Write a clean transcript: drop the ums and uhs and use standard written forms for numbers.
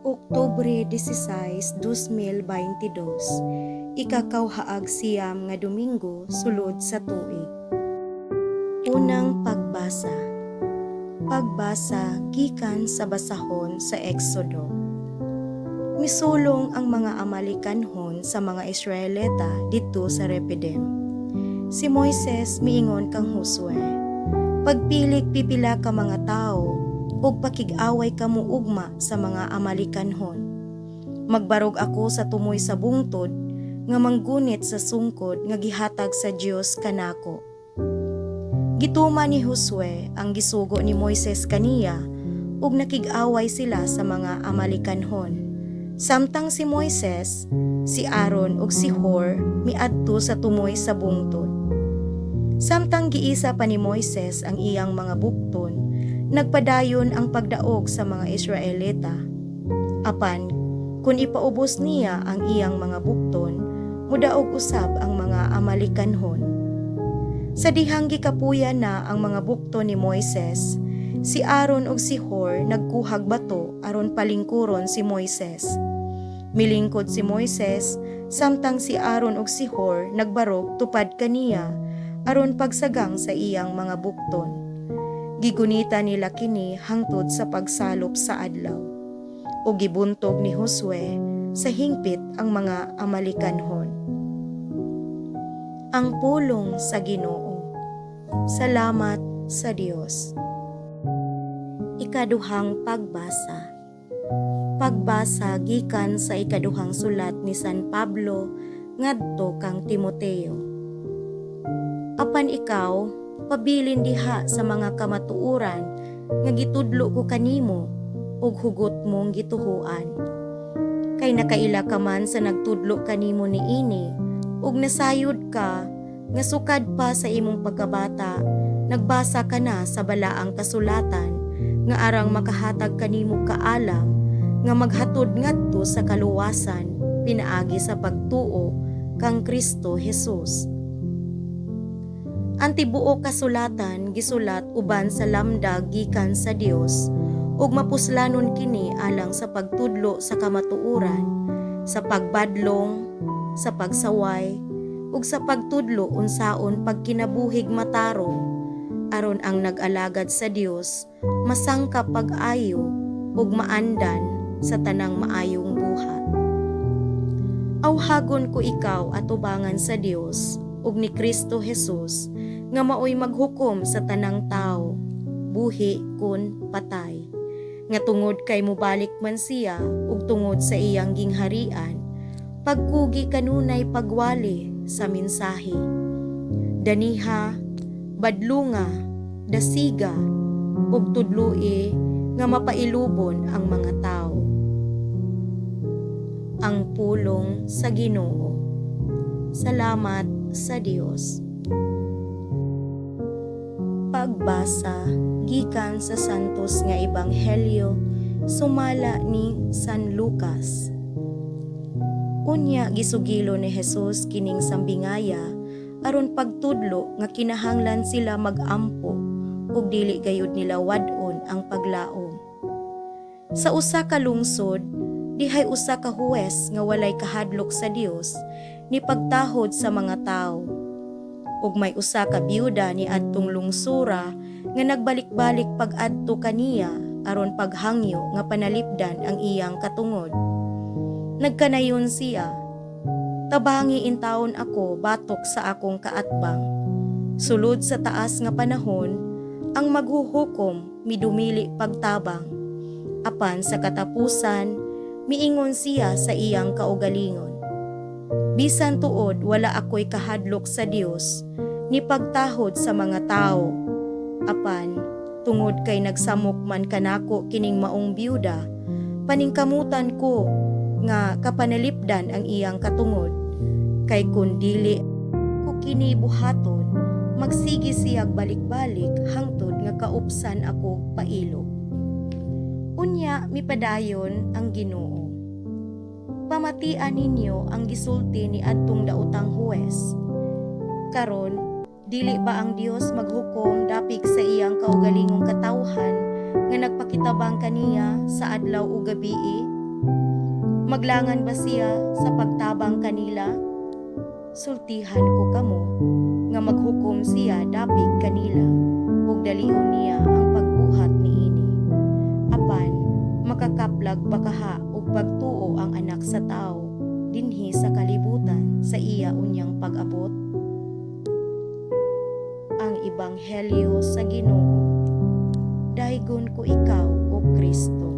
Oktubre 16, 2022, Ikakawhaag 9 nga Domingo sulod sa tuig. Unang pagbasa. Pagbasa gikan sa basahon sa Exodo. Misulong ang mga Amalekanhon sa mga Israelita didto sa Repidim. Si Moises miingon kang Josue, "Pagpilig pipila ka mga tawo ug pakig-away kamo ugma sa mga Amalekanhon. Magbarog ako sa tumoy sa bungtod nga manggunit sa sungkod nga gihatag sa Dios kanako." Gituman ni Josue ang gisugo ni Moises kaniya ug nakig-away sila sa mga Amalekanhon. Samtang si Moises, si Aaron ug si Hur miadto sa tumoy sa bungtod. Samtang giisa pa ni Moises ang iyang mga bukton, nagpadayon ang pagdaog sa mga Israelita. Apan kun ipaubos niya ang iyang mga bukton, mudaog usab ang mga Amalekanhon. Sa dihang gikapuya na ang mga bukton ni Moises, si Aaron ug si Hur nagkuhag bato aron palingkuron si Moises. Milingkod si Moises samtang si Aaron ug si Hur nagbarog tupad kaniya aron pagsagang sa iyang mga bukton. Gigunita nila kini hangtod sa pagsalop sa adlaw. Ug gibuntog ni Josue sa hingpit ang mga Amalekanhon. Ang pulong sa Ginoo. Salamat sa Dios. Ikaduhang pagbasa. Pagbasa gikan sa ikaduhang sulat ni San Pablo ngadto kang Timoteo. Apan ikaw, pabilin diha sa mga kamatuoran nga gitudlo ko kanimo ug hugot mong gituhuan. Kay nakaila ka man sa nagtudlo kanimo niini ug nasayod ka nga sukad pa sa imong pagkabata, nagbasa ka na sa balaang kasulatan nga arang makahatag kanimo kaalam nga maghatod ngadto sa kaluwasan pinaagi sa pagtuo kang Kristo Jesus. Ang tibuok kasulatan gisulat uban sa lamdag gikan sa Dios ug mapuslanon kini alang sa pagtudlo sa kamatuoran, sa pagbadlong, sa pagsaway, ug sa pagtudlo unsaon pagkinabuhig matarong, aron ang nag-alagad sa Dios masangkap pag-ayo ug maandan sa tanang maayong buhat. Awhagon ko ikaw atubangan sa Dios ug ni Kristo Jesus nga maoy maghukom sa tanang tawo, buhi kon patay. Nga tungod kay mobalik man siya ug tungod sa iyang gingharian, pagkugi kanunay pagwali sa mensahe. Daniha, badlunga, dasiga, ug tudloi nga mapailubon ang mga tao. Ang pulong sa Ginoo. Salamat sa Dios. Pagbasa gikan sa Santos nga Ebanghelyo sumala ni San Lucas. Unya gisugilo ni Jesus kining sambingaya aron pagtudlo nga kinahanglan sila mag-ampo ug dili gayud nila wad-on ang paglaom. Sa usa ka lungsod, dihay usa ka huwes nga walay kahadlok sa Dios ni pagtahod sa mga tawo. Ug may usa ka byuda ni adtong lungsura nga nagbalik-balik pag-adto kaniya aron paghangyo nga panalipdan ang iyang katungod. Nagkanayon siya, "Tabangi intawon ako batok sa akong kaatbang." Sulod sa taas nga panahon, ang maghuhukom midumili pagtabang. Apan sa katapusan, miingon siya sa iyang kaugalingon, "Bisan tuod wala ako'y kahadlok sa Dios ni pagtahod sa mga tao. Apan tungod kay nagsamok man kanako kining maong byuda, paningkamutan ko nga kapanalipdan ang iyang katungod. Kay kun dili ko kini buhaton, magsige siyag balik-balik hangtod nga kaupsan ako pailog." Unya mipadayon ang Ginoo, "Pamatian ninyo ang gisulti ni adtong daotang huwes. Karon, dili ba ang Dios maghukom dapik sa iyang kaugalingong katawhan nga nagpakitabang kaniya sa adlaw ug gabii? Maglangan ba siya sa pagtabang kanila? Sultihan ko kamo nga maghukom siya dapig kanila ug dalion niya ang pagbuhat niini. Apan makakaplag ba kaha og pagtuo ang Anak sa Tawo dinhi sa kalibutan sa iya unyang pag-abot? Ang Ebanghelyo sa Ginoo. Daygon ko ikaw, O Kristo.